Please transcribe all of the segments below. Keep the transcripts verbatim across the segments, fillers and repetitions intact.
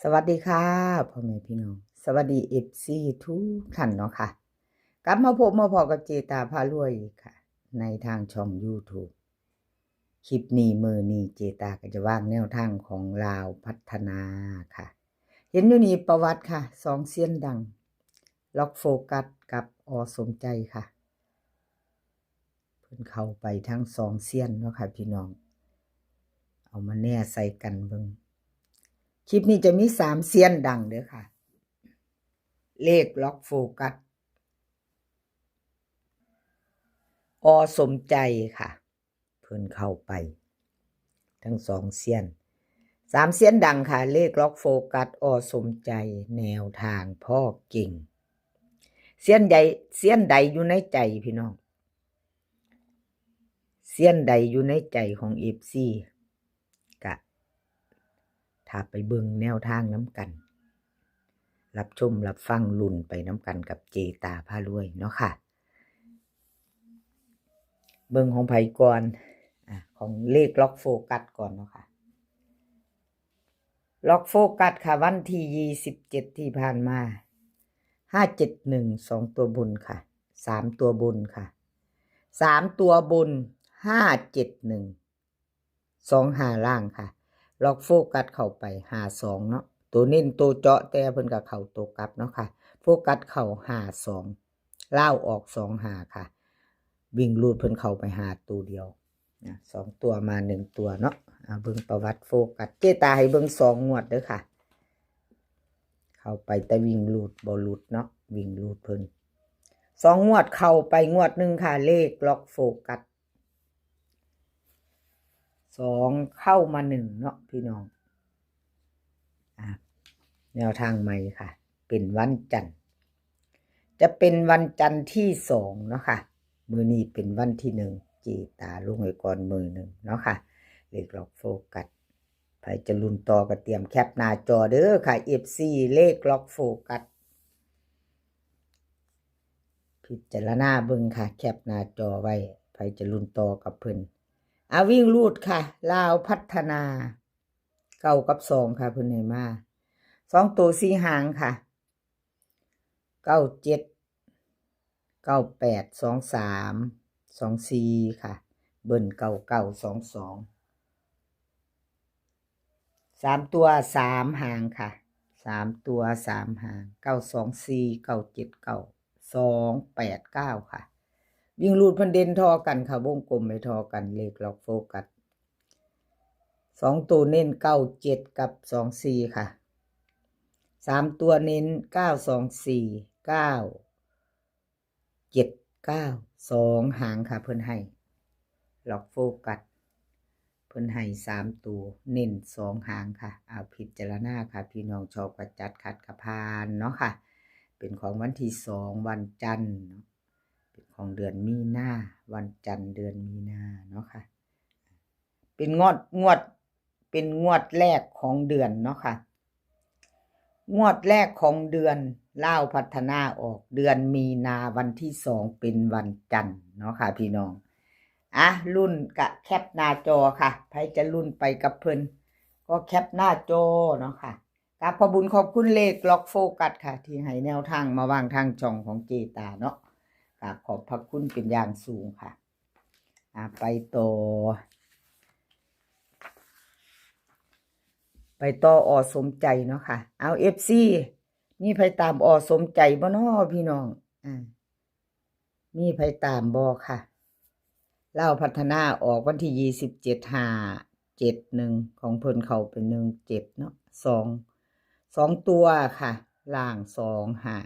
สวัสดีค่ะ พ่อแม่พี่น้อง สวัสดี เอฟซี ทุกท่านเนาะค่ะ กลับมาพบมาพอกับเจตาพารวยอีกค่ะ ในทางช่อง YouTube คลิปนี้มื้อนี้เจตาก็จะวางแนวทางของลาวพัฒนาค่ะ เห็นอยู่นี่ประวัติค่ะ สองเซียนดัง ล็อกโฟกัสกับอ.สมใจค่ะ เพิ่นเข้าไปทั้งสองเซียนเนาะค่ะพี่น้อง เอามาแน่ใส่กันเบิ่ง คลิปนี้จะมีสามเซียนดังเด้อค่ะ เลขล็อกโฟกัส อ.สมใจค่ะ เพิ่นเข้าไป ทั้งสองเซียน สามเซียนดังค่ะ เลขล็อกโฟกัส อ.สมใจ แนวทางพ่อเก่ง เซียนใด เซียนใดอยู่ในใจพี่น้อง เซียนใดอยู่ในใจของ เอฟซี กะ ถ้าไปเบิ่งแนวทางนำกัน รับชมรับฟังลุ้นไปนำกันกับเจตาพารวยเนาะค่ะ เบิ่งของไผก่อน อ่ะ ของเลขล็อกโฟกัสก่อนเนาะค่ะ ล็อกโฟกัสค่ะ วันที่ยี่สิบเจ็ดที่ผ่านมา ห้าเจ็ดหนึ่ง สองตัวบนค่ะ สามตัวบนค่ะ สามตัวบน ห้าเจ็ดหนึ่ง สองห้า ล่างค่ะ ล็อกโฟกัสเข้าไป ห้าสอง เนาะ ตัวเน้นตัวเจาะแต่เพิ่นก็เข้าตัวกลับเนาะค่ะ โฟกัสเข้า ห้าสอง ลาวออก สองห้า ค่ะ วิ่งรูดเพิ่นเข้าไปหาตัวเดียวนะ สองตัวมาหนึ่งตัวเนาะ เอาเบิ่งประวัติโฟกัส เจตาให้เบิ่งสองงวดเด้อค่ะ เข้าไปแต่วิ่งรูดบ่หลุดเนาะ วิ่งรูดเพิ่น สองงวดเข้าไปงวดหนึ่งค่ะ เลขล็อกโฟกัส สองเข้ามาหนึ่งเนาะพี่น้อง อ่ะ แนวทางใหม่ค่ะ เป็นวันจันทร์ จะเป็นวันจันทร์ที่สองเนาะค่ะ มื้อนี้เป็นวันที่หนึ่ง เจตาลงไว้ก่อนมื้อหนึ่งเนาะค่ะ เลขล็อกโฟกัส ไผจะลุ้นต่อก็เตรียมแคปหน้าจอเด้อค่ะ เอฟซี เลขล็อกโฟกัส พิจารณาเบิ่งค่ะ แคปหน้าจอไว้ ไผจะลุ้นต่อกับเพิ่น อ่ะ วิ่งรูดค่ะ ลาวพัฒนา เก้ากับสองค่ะ เพิ่นให้มา สองตัวสี่หางค่ะ เก้าเจ็ด เก้าแปด สองสาม สองสี่ ค่ะ เบิ้ล เก้าเก้า สองสอง สามตัวสามหางค่ะ สามตัวสามหาง เก้าสองสี่ เก้าเจ็ดเก้า สองแปดเก้า ค่ะ วิ่งรูดเพิ่นเด่นทอกันค่ะ วงกลมไว้ทอกัน เลขล็อกโฟกัส สองตัวเน้น เก้าเจ็ด กับ สองสี่ ค่ะ สามตัวเน้น เก้าสองสี่ เก้าเจ็ดเก้า สองหางค่ะ เพิ่นให้ ล็อกโฟกัส เพิ่นให้สามตัว เน้นสองหางค่ะ เอาพิจารณาค่ะ พี่น้องชอบก็จัด ขัดก็ผ่านเนาะค่ะ เป็นของวันที่สอง วันจันทร์เนาะ เป็นของเดือนมีนา วันจันทร์เดือนมีนาเนาะค่ะ เป็นงวด งวด เป็นงวดแรกของเดือนเนาะค่ะ งวดแรกของเดือน ลาวพัฒนาออก เดือนมีนา วันที่สอง เป็นวันจันทร์เนาะค่ะพี่น้อง อ่ะ ลุ้นกะแคปหน้าจอค่ะ ไผจะลุ้นไปกับเพิ่น ก็แคปหน้าจอเนาะค่ะ กราบขอบบุญขอบคุณเลขล็อกโฟกัสค่ะ ที่ให้แนวทางมาวางทางช่องของเจตาเนาะ กราบขอบพระคุณเป็นอย่างสูงค่ะ อ่ะ ไปต่อ ไปต่อ อ.สมใจเนาะค่ะ เอา เอฟซี มีไผตาม อ.สมใจบ่น้อพี่น้อง อ่า มีไผตามบ่ค่ะ ลาวพัฒนาออกวันที่ยี่สิบเจ็ด ห้าเจ็ดหนึ่ง ของเพิ่นเข้าเป็น หนึ่งเจ็ด เนาะ สอง สองตัวค่ะ ล่าง สองห้า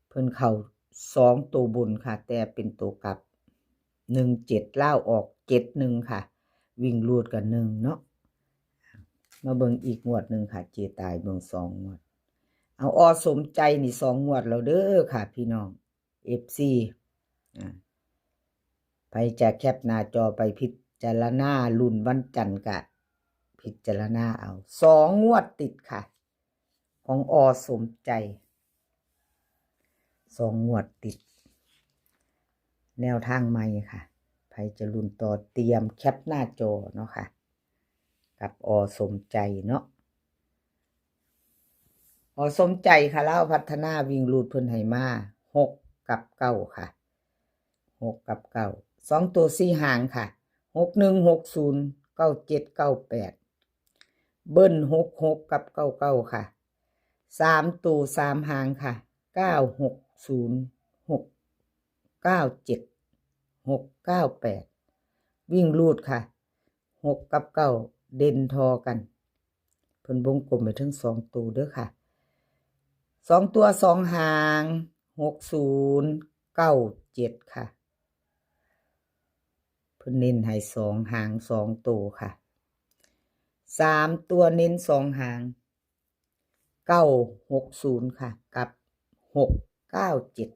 เพิ่นเข้าสองตัวบนค่ะ แต่เป็นตัวกลับ หนึ่งเจ็ด ลาวออก เจ็ดหนึ่ง ค่ะ วิ่งรูดกับหนึ่งเนาะ มาเบิ่งอีกงวดหนึ่งค่ะ เจตาให้เบิ่งสองงวด เอา อ.สมใจนี่สองงวดแล้วเด้อค่ะ พี่น้อง เอฟซี อ่า ไผจะแคปหน้าจอไปพิจารณาลุ้นวันจันทร์กะ พิจารณาเอา สองงวดติดค่ะ ของ อ.สมใจ สองงวดติด แนวทางใหม่ค่ะ ไผจะลุ้นต่อเตรียมแคปหน้าจอเนาะค่ะ กับ อ.สมใจ เนาะ อ.สมใจค่ะ ลาวพัฒนา วิ่งรูดเพิ่นให้มา หก กับ เก้า ค่ะ หก กับ เก้า สองตัวสี่หางค่ะ หกหนึ่ง หกศูนย์ เก้าเจ็ด เก้าแปด เบิ้ล หกหก กับ เก้าเก้า ค่ะ สามตัวสามหางค่ะ เก้าหกศูนย์ หกเก้าเจ็ด หกเก้าแปด วิ่งรูดค่ะ หก กับ เก้า เด่นทอกัน เพิ่นวงกลมไปถึงสองตัวเด้อค่ะ สองตัวสองหาง หกศูนย์ เก้าเจ็ด ค่ะ เพิ่นเน้นให้สองหางสองตัวค่ะ สามตัวเน้นสองหาง เก้าหกศูนย์ ค่ะ กับ หกเก้าเจ็ด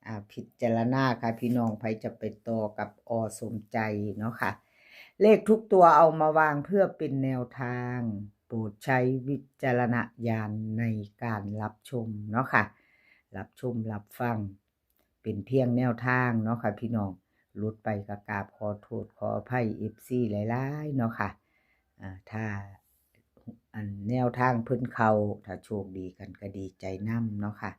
อ่า พิจารณาค่ะพี่น้อง ไผจะไปต่อกับ อ.สมใจ เนาะค่ะ เลขทุกตัวเอามาวางเพื่อเป็นแนวทาง โปรดใช้วิจารณญาณในการรับชมเนาะค่ะ รับชมรับฟัง เป็นเพียงแนวทางเนาะค่ะพี่น้อง หลุดไปก็กราบขอโทษขออภัย เอฟซี หลายๆ เนาะค่ะ อ่า ถ้า อันแนวทางเพิ่นเข้า ถ้าโชคดีกันก็ดีใจนำเนาะค่ะ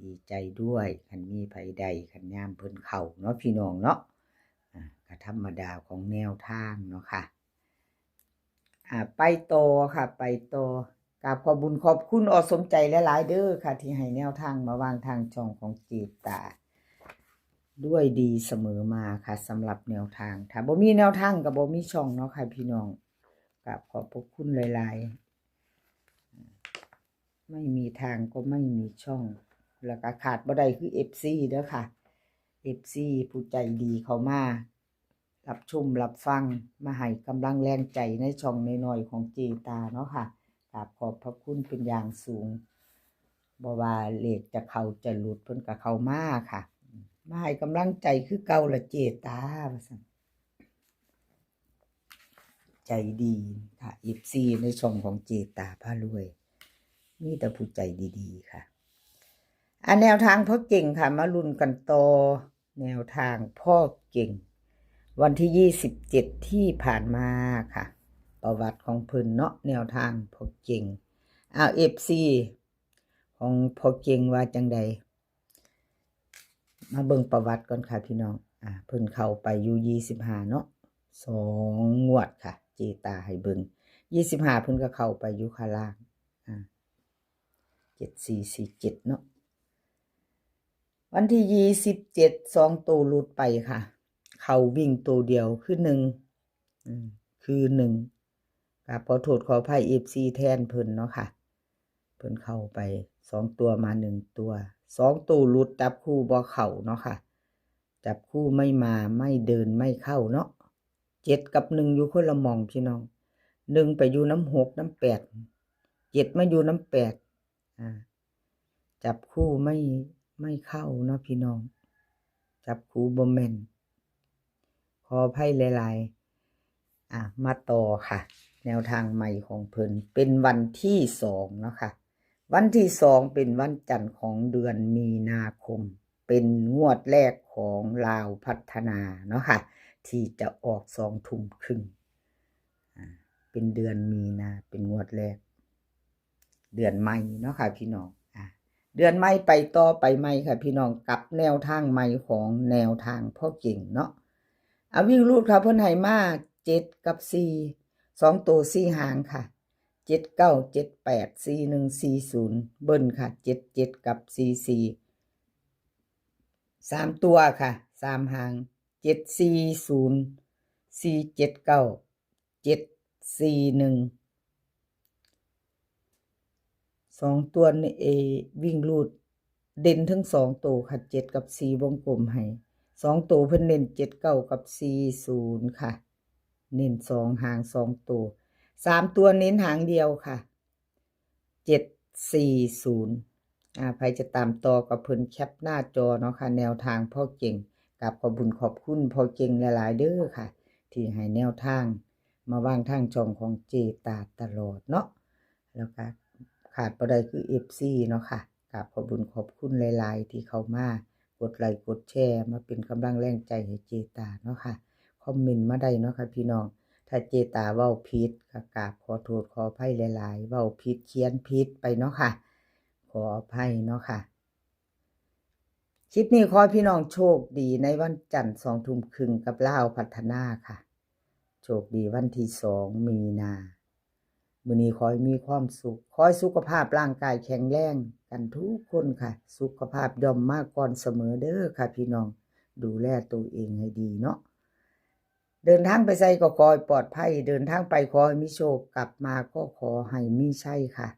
ดีใจด้วย คันมีไผได้ คันยามเพิ่นเข้าเนาะพี่น้องเนาะ อ่า ก็ธรรมดาของแนวทางเนาะค่ะ อ่า ไปต่อค่ะ ไปต่อ กราบขอบบุญขอบคุณ อ.สมใจ หลายๆ เด้อค่ะ ที่ให้แนวทางมาวางทางช่องของเจตา ด้วยดีเสมอมาค่ะ สำหรับแนวทาง ถ้าบ่มีแนวทางก็บ่มีช่องเนาะค่ะพี่น้อง กราบขอบพระคุณหลายๆ ไม่มีทางก็ไม่มีช่อง แล้วก็ขาดบ่ได้คือ เอฟซี เด้อค่ะ เอฟซี ผู้ใจดีเข้ามา รับชมรับฟัง มาให้กำลังแรงใจในช่องน้อยๆ ของเจตาเนาะค่ะ กราบขอบพระคุณเป็นอย่างสูง บ่ว่าเลขจะเข้าจะหลุดเพิ่นก็เข้ามาค่ะ มาให้กำลังใจคือเก่าละเจตา ว่าซั่น ใจดีค่ะ เอฟซี ในช่องของเจตาพารวย มีแต่ผู้ใจดีๆ ค่ะ อ่ะ แนวทางพ่อเก่งค่ะ มาลุ้นกันต่อ แนวทางพ่อเก่ง วันที่ยี่สิบเจ็ดที่ผ่านมาค่ะ ประวัติของเพิ่นเนาะ แนวทางพ่อเก่ง เอา เอฟซี ของพ่อเก่งว่าจังใด มาเบิ่งประวัติก่อนค่ะพี่น้อง อ่า เพิ่นเข้าไปอยู่ยี่สิบห้าเนาะ สองงวดค่ะ เจตาให้เบิ่ง ยี่สิบห้า เพิ่นก็เข้าไปอยู่ค่ะล่าง อ่า เจ็ดสี่สี่เจ็ด เนาะ วันที่ยี่สิบเจ็ด สองตัวหลุดไปค่ะ เข้าวิ่งตัวเดียวคือหนึ่ง อืม คือหนึ่ง กราบขอโทษขออภัย เอฟซี แทนเพิ่นเนาะค่ะ เพิ่นเข้าไปสองตัวมาหนึ่งตัว สองตัวหลุด จับคู่บ่เข้าเนาะค่ะ จับคู่ไม่มา ไม่เดิน ไม่เข้าเนาะ เจ็ดกับหนึ่งอยู่คนละหม่องพี่น้อง หนึ่งไปอยู่นำหกนำแปด เจ็ดมาอยู่นำแปด อ่า จับคู่ไม่ ไม่เข้าเนาะพี่น้อง จับคู่บ่แม่น ขออภัยหลายๆ อ่ะ มาต่อค่ะ แนวทางใหม่ของเพิ่น เป็นวันที่สองเนาะค่ะ วันที่สองเป็นวันจันทร์ของเดือนมีนาคม เป็นงวดแรกของลาวพัฒนาเนาะค่ะ ที่จะออกสองทุ่มครึ่ง อ่า เป็นเดือนมีนา เป็นงวดแรก เดือนใหม่เนาะค่ะพี่น้อง อ่า เดือนใหม่ไปต่อไปใหม่ค่ะพี่น้อง กับแนวทางใหม่ของแนวทางพ่อเก่งเนาะ เอาวิ่งรูดค่ะ เพิ่นให้มาเจ็ดกับสี่ สองตัวสี่หางค่ะ เจ็ดเก้า เจ็ดแปด สี่หนึ่ง สี่ศูนย์ เบิ้ลค่ะ เจ็ดเจ็ด กับ สี่สี่ สามตัวค่ะ สามหาง เจ็ดสี่ศูนย์ สี่เจ็ดเก้า เจ็ดสี่หนึ่ง สองตัวนี่ เอ วิ่งรูด เด่นทั้งสองตัวค่ะ เจ็ดกับสี่ วงกลมให้ สองตัวเพิ่นเน้น เจ็ดเก้า กับ สี่ศูนย์ ค่ะ เน้นสองหางสองตัว สามตัวเน้นหางเดียวค่ะ เจ็ดสี่ศูนย์ อ่า ใครจะตามต่อกับเพิ่นแคปหน้าจอเนาะค่ะ แนวทางพ่อเก่ง กราบขอบบุญขอบคุณพ่อเก่งหลายๆ เด้อค่ะ ที่ให้แนวทางมาวางทางช่องของเจตาตลอดเนาะ แล้วก็ขาดบ่ได้คือ เอฟซี เนาะค่ะ กราบขอบบุญขอบคุณหลายๆ ที่เข้ามากดไลค์กดแชร์ มาเป็นกำลังแรงใจให้เจตาเนาะค่ะ คอมเมนต์มาได้เนาะค่ะพี่น้อง ถ้าเจตาเว้าผิดก็กราบขอโทษขออภัยหลายๆ เว้าผิดเขียนผิดไปเนาะค่ะ ขออภัยเนาะค่ะ คลิปนี้ขอให้พี่น้องโชคดีในวันจันทร์สองทุ่มครึ่งกับลาวพัฒนาค่ะ โชคดีวันที่สองมีนา มื้อนี้ขอให้มีความสุข ขอให้สุขภาพร่างกายแข็งแรงกันทุกคนค่ะ สุขภาพย่อมมาก่อนเสมอเด้อค่ะพี่น้อง ดูแลตัวเองให้ดีเนาะ เดินทางไปไสก็ขอให้ปลอดภัย เดินทางไปขอให้มีโชค กลับมาก็ขอให้มีชัยค่ะ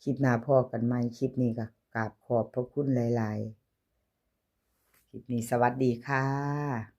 คลิปหน้าพ้อกันใหม่ คลิปนี้ก็กราบขอบพระคุณหลายๆ คลิปนี้สวัสดีค่ะ